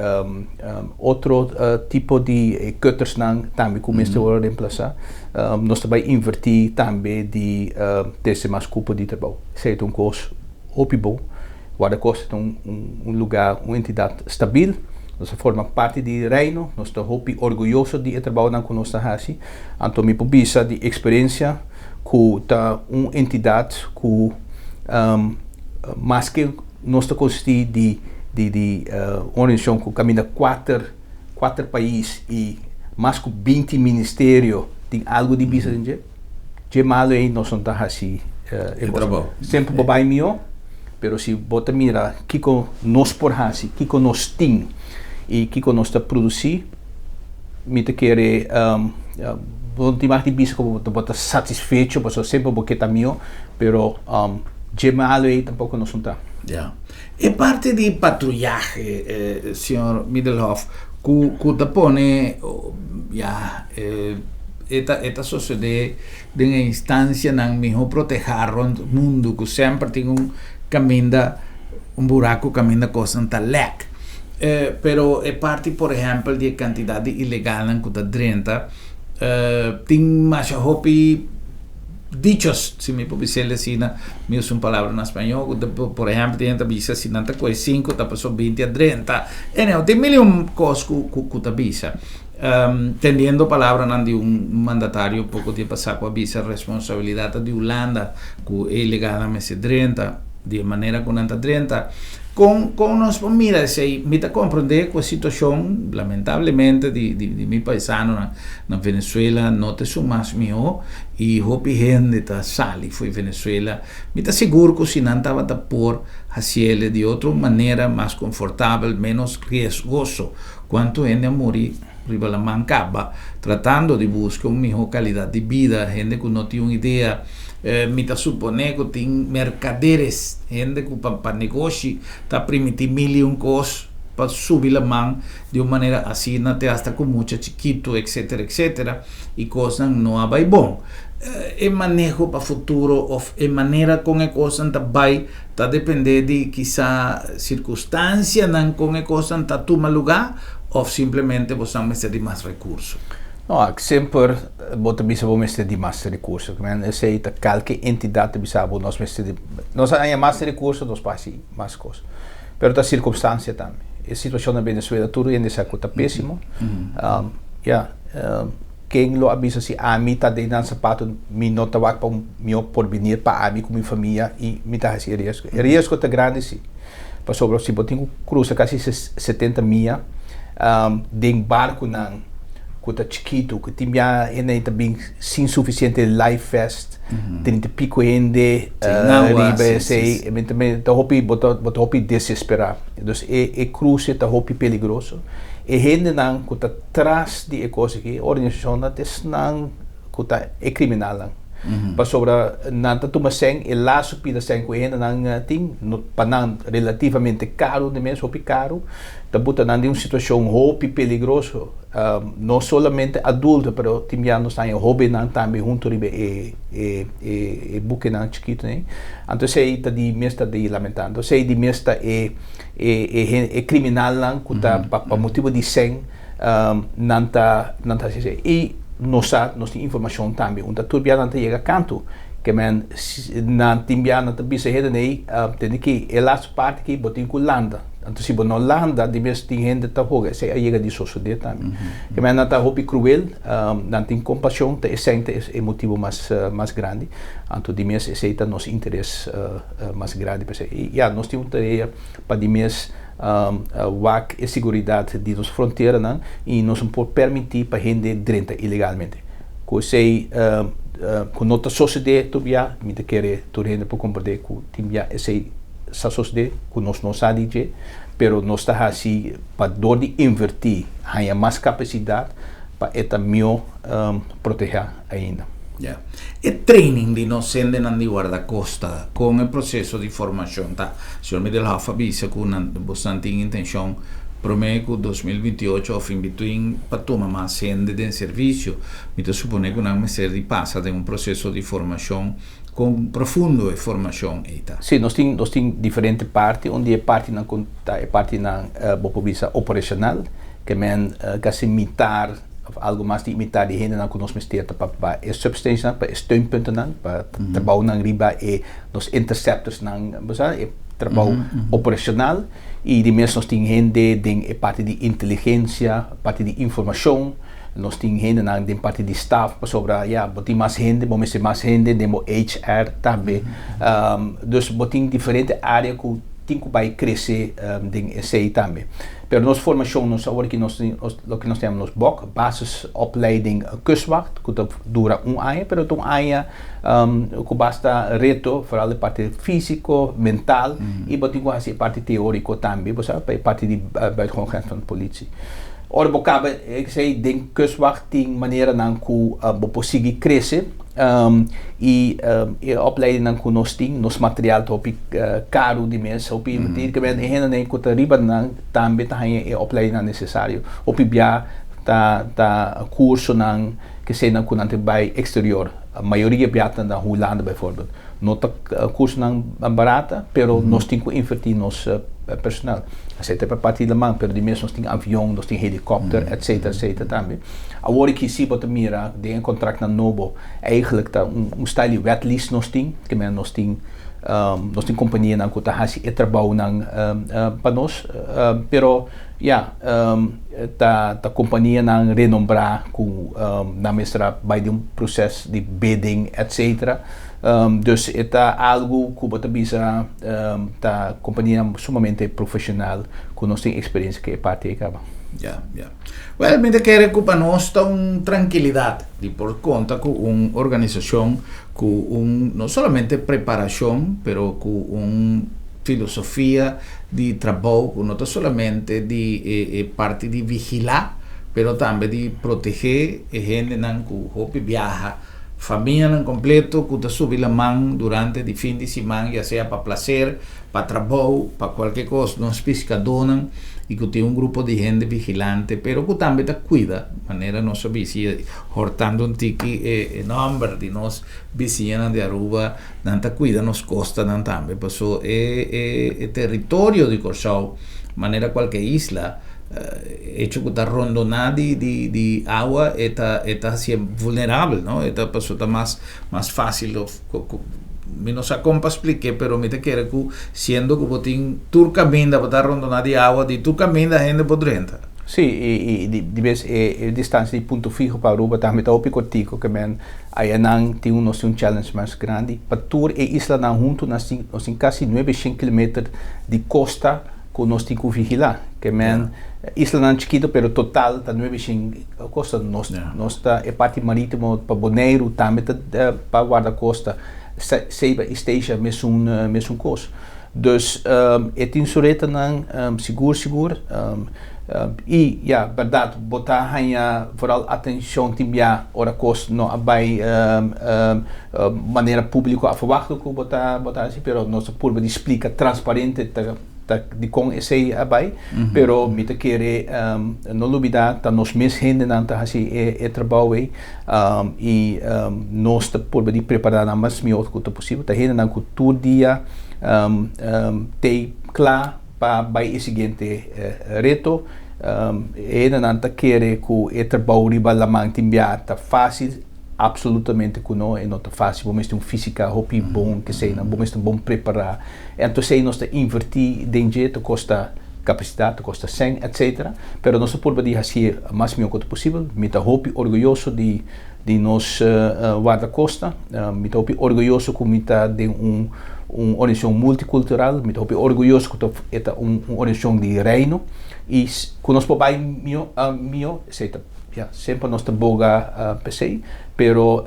otro tipo di cuttersnan tambe ku mester wòrdu remplasá. Nos ta bai invertí tambe di trese mas kupo di trabou. Esei ta un kos hopi bon. Wardakosta ta un un lugá, un entidat stabil. Nos ta forma parti di Reino. Nos ta hopi orguyoso di e trabounan ku nos ta hasi. Anto mi por bisa di eksperensia ku ta un entidat ku maske nos ta konsistí di di di un organisashon ku kaminda kuater kuater pais i mas ku 20 ministerio tin algu di bisa den dje, dje malu ei nos no ta hasi e kos. Semper bo bai mihó, pero si bo ta mira kiko nos por hasi, kiko nos tin i kiko nos ta produsí, mi ta kere bo no tin mag di bisa ku bo ta satisfecho pasobra semper bo ke ta mihó, pero dje malu ei tampoko nos no ta. Ya. E parti di patruyahe, señor Middelhof, ku ku ta pone ya e ta e ta sosodé den e instansianan mihó protehá rònt mundu ku semper tin un kaminda un buraku kaminda kosnan ta lèk. Pero e parti por ehèmpel di e kantidat di ilegalnan ku ta drenta tin masha hopi dichos, si mi por bis'el asina, mi usa un palabra na spañó, ku ta por ehèmpel tin hende ta bisa si nan ta kohe sinku ta paso 20 a drenta. Anyhow, tin mil i un kos ku ku ta bisa. Tendiendo palabranan di un mandatario poko dia pasá ku a bisa responsabilidat ta di Hulanda ku e ilegalnan mester drenta di e manera ku nan ta drenta. Kon kon nos por mira esei? Mi ta komprendé ku e situashon lamentablemente di di di mi paisanonan na Venezuela no ta esun mas mihó i hopi hende ta sali fo'i Venezuela. Mi ta sigur ku si nan tabata por hasiel di otro manera mas konfortabel, ménos riesgoso, kuantu hende a muri riba laman kaba tratando di buska un mihó kalidat di bida, hende ku no tin un idea. Mi ta suponé ku tin merkaderes, hende ku pa pa negoshi ta primintí mil i un kos. Pa subi laman di un manera asina te hasta ku mucha chikitu etcetera etcetera i kosnan no a bai bon. E maneho pa futuro of e manera kon e kosnan ta bai ta depende di kisa sirkunstansianan kon e kosnan ta tuma lugá of simplemente bosan mester di mas rekurso. No, ak semper bo ta bisa bo mester di mas rekurso. Esei ta kalke entidat ta bisa bo nos mester di, nos a haña mas rekurso nos por hasi mas kos. Pero ta sirkunstansia tambe. E situashon na Venezuela tur hende sa ku ta pésimo. Ya, ken lo a bisa si ami ta den nan sapato mi no ta wak pa un mihó porbenir pa ami ku mi famia i mi ta hasi e riesgo. E riesgo ta grandi si, pasobra si bo tin ku krusa kasi 70 mia den barkunan ku ta chikitu, ku tin bia hende ta bin sin sufisiente life vest, 30 i piko hende riba esei, ta hopi, bo ta bo ta hopi desesperá. Dus e e kruse ta hopi peligroso. E hendenan ku ta tras di e kos aki, e organisashonnan ta esnan ku ta e kriminalnan. Pasobra nan ta tuma sèn, e laso pida sèn ku e hendenan tin, no pa nan relativamente karu di mes, hopi karu, ta buta nan den un situashon hopi peligroso. No solamente adulto pero tin bia nos ta haña hobennan tambe hunto riba e e e bukenan chikito ei. Anto esei ta di mes ta di lamentá. Anto esei di mes ta e e e e kriminalnan ku ta pa pa motibu di sèn nan ta nan ta hasi esei. I nos sa nos tin informashon tambe unda tur bia nan ta yega kantu ke men nan tin bia nan ta bisa e hende ei tende ki e laatste parti aki bo tin ku landa. Anto si bo no landa, di mes tin hende ta hoga. Esei a yega di sosodé tambe. Ke men nan ta hopi kruel, nan tin kompashon, ta esei ta e motibu mas mas grandi. Anto di mes esei ta nos interes mas grandi. P'esei i ya, nos tin un tarea pa di mes wak e siguridat di nos fronteranan i nos no por permití pa hende drenta ilegalmente. Ku esei ku no ta sosodé tur bia, mi ta kere tur hende por komprendé ku tin bia esei sa sosodé ku nos no sa di dje, pero nos ta hasi pa dor di invertí haña mas kapasidat pa e ta mihó protehá ainda. Ya. E training di nos hendenan di Wardakosta kon e proseso di formashon ta? Señor Middelhof a bisa ku nan bosnan tin intenshon promé ku 2028 òf in between pa tuma mas hende den servisio. Mi ta suponé ku nan mester di pasa den un proseso di formashon. Kon profundo e formashon ei ta? Sí, nos tin nos tin diferente parti. Un di e partinan ku ta e partinan bo por bisa operashonal, ke men kasi mitar òf algu mas di mitar di hendenan ku nos mester ta pa pa e substationnan, pa e steunpuntennan, pa trabounan riba e nos interceptorsnan, bo sa, e trabou operashonal. I di mes nos tin hende den e parti di inteligensia, parti di informashon. Nos tin hendenan den parti di staf pasobra ya bo tin mas hende, bo mester mas hende den bo HR tambe. Dus bo tin diferente area ku tin ku bai krese den esei tambe. Pero nos formashon nos awor aki nos tin loke nos ta yama nos bok, Basisopleiding Kustwacht, ku ta dura un aña, pero ta un aña ku basta reto, foral e parti físiko, mental, i bo tin ku hasi e parti teóriko tambe, bo sa, pa e parti di buitengewoon grens van politie. Ora bo kaba esei den kustwacht tin maneranan ku bo por sigui krese i e opleidingnan ku nos tin, nos material ta hopi karu di mes, hopi invertir ke men e hendenan ku ta riba nan tambe ta haña e opleidingnan nesesario. Hopi bia ta ta kursonan keseinan ku nan ta bai eksterior, mayoria bia ta na Hulanda baivoorbeeld. No ta kursonan barata, pero nos tin ku invertí nos personal. Esei ta pa parti di laman, pero di mes nos tin avion, nos tin helikòpter, etsetera, etsetera tambe. Awor aki si bo ta mira den e kontraktnan nobo, eigentlik ta un style di wetlease nos tin, ke mester nos tin nos tin kompanianan ku ta hasi e trabounan pa nos, pero ya, ta ta kompanianan renombrá ku nan mester a bai den un proses di bidding, etsetera. Dus e ta algu ku bo ta bisa ta kompania sumamente profeshonal ku nos tin eksperensia ku e parti ei kaba. Ya, ya. Wèl, mi ta kere ku pa nos ta un trankilidat di por konta ku un organisashon ku un no solamente preparashon pero ku un filosofia di trabou ku no ta solamente di e parti di vigilá pero tambe di protegé e hendenan ku hopi biaha. Famianan kompleto ku ta subi laman durante di fin di siman, ya sea pa plaser, pa trabou, pa kualke kos, nos piskadónan i ku tin un grupo di hende vigilante, pero ku tambe ta kuida, manera nos a bisi hortando un tiki e nòmber di nos bisiñanan di Aruba, nan ta kuida nos kostanan tambe, paso e e teritorio di Kòrsou, manera kualke isla, Hecho ku ta rondoná di di di awa e ta e ta hasié vulnerabel no e ta pasobra ta mas mas fásil of mi no sa kon pa splik'é pero mi ta kere ku siendo ku bo tin tur kaminda bo ta rondoná di awa di tur kaminda hende por drenta. Sí, i i di di bes e e distansia di Punto Fijo pa Aruba tambe ta hopi kortiku ke men ayanan tin un nos tin un challenge mas grandi pa tur e islanan huntu nos tin nos tin kasi nuebe shen kilometer di kosta ku nos tin ku vigilá. Ke men islanan chikitu pero total ta 900 kosta. Nos nos ta e parti marítimo pa Boneiru tambe ta pa Wardakosta, Saba i Statia mesun mesun kos. Dus e tin su retonan sigur sigur i ya bèrdat bo ta haña vooral atenshon tin bia ora kos no a bai manera públiko a ferwachtu ku bo ta bo ta hasi pero nos ta purba di splika transparente ta ta dikon esei a bai, pero mi ta kere no lubida ta nos mes hendenan ta hasi e trabou ei i nos ta purba di prepara nan mas mihor ku ta posibel. Ta hendenan ku tur dia t'ei kla pa bai e siguiente reto. E hendenan ta kere ku e trabou riba laman tin bia ta fásil. Absolutamente ku no, e no ta fásil. Bo mester un físika hopi bon, keseinan, bo mester bon prepará. Anto esei nos ta invertí den dje, ta kosta kapasidat, ta kosta sèn, etsetera. Pero nos ta purba di hasié mas mihó ku ta posibel. Mi ta hopi orguyoso di di nos wardakosta. Mi ta hopi orguyoso ku mi ta den un un organisashon multikultural. Mi ta hopi orguyoso ku ta e ta un un organisashon di Reino. I ku nos por bai mihó mihó, esei ta. Ya, semper nos ta boga p'esei, pero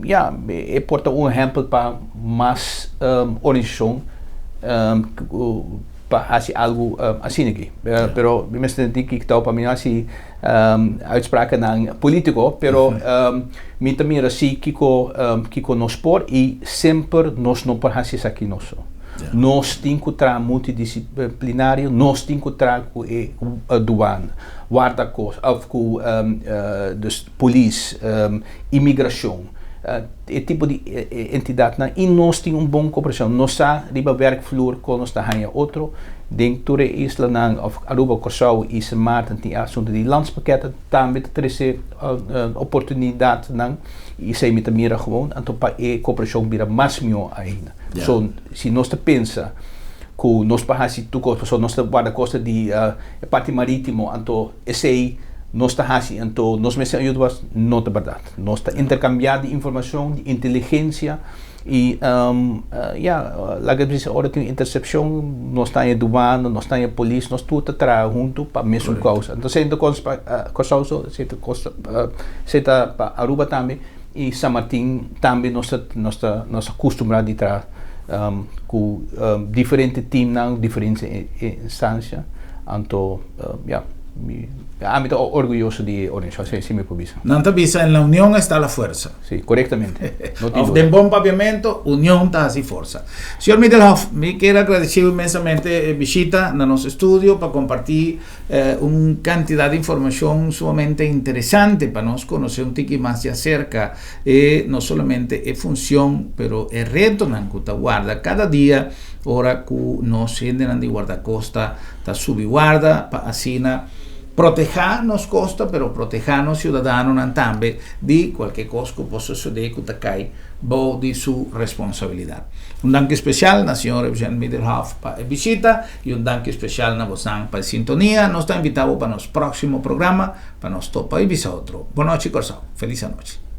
ya, e por ta un ehèmpel pa mas organisashon ku pa hasi algu asina aki. Pero mi mester di ki tau pa mi no hasi uitsprakennan polítiko, pero mi ta mira si kiko kiko nos por i semper nos no por hasi esaki nos so. Nos tin ku traha multidisiplinario, nos tin ku traha ku e duana. Wardakosta of ku dus polis, imigrashon, e tipo di entidatnan i nos tin un bon koperashon. Nos sa riba werkvloer kon nos ta haña otro den tur e islanan of Aruba, Kòrsou i Sint Maarten tin e asuntu di landspakketten tambe ta trese oportunidatnan i esei mi ta mira gewoon anto pa e koperashon bira mas mihó ainda. So si nos ta pensa ku nos por hasi tur kos pasobra nos ta warda kosta di e parti marítimo anto esei nos ta hasi anto nos mester ayuda was no ta bèrdat nos ta interkambiá di informashon di inteligensia i ya laga bisa ora tin un intersepshon nos ta haña duana nos ta haña polis nos tur ta traha huntu pa mesun kousa anto esei no ta kos pa Kòrsou so esei ta kos esei ta pa Aruba tambe i San Martin tambe nos ta nos ta nos ta kustumbrá di traha ku diferente teamnan, diferente instansia, anto ya, mi ami ta orguyoso di e organisashon, así mi por bisa. Nan ta bisa en la union esta la fuerza. Sí, korektamente. No tin Of duda. den bon papiamento, union ta hasi forsa. Señor Middelhof, mi kier agradeci inmensamente e bishita na nos estudio pa comparti Un cantidad di informacion sumamente interesante pa nos conoce un tiki mas di acerca e no solamente e funcion pero e retonan cu ta warda cada dia ora cu nos hendenan di Guardacosta ta subi warda pa asina proteha nos costa pero proteha nos ciudadanonan tambe di cualke cos cu por sosode cu ta cay bou di su responsabilidad. Un danki special na señor Eugene Middelhof pa e bishita. I un danki spesial na bosnan pa e sintonia. Nos ta invitá bo pa nos próksimo programa pa nos topa i bisa otro. Bon nochi Kòrsou. Felis anochi.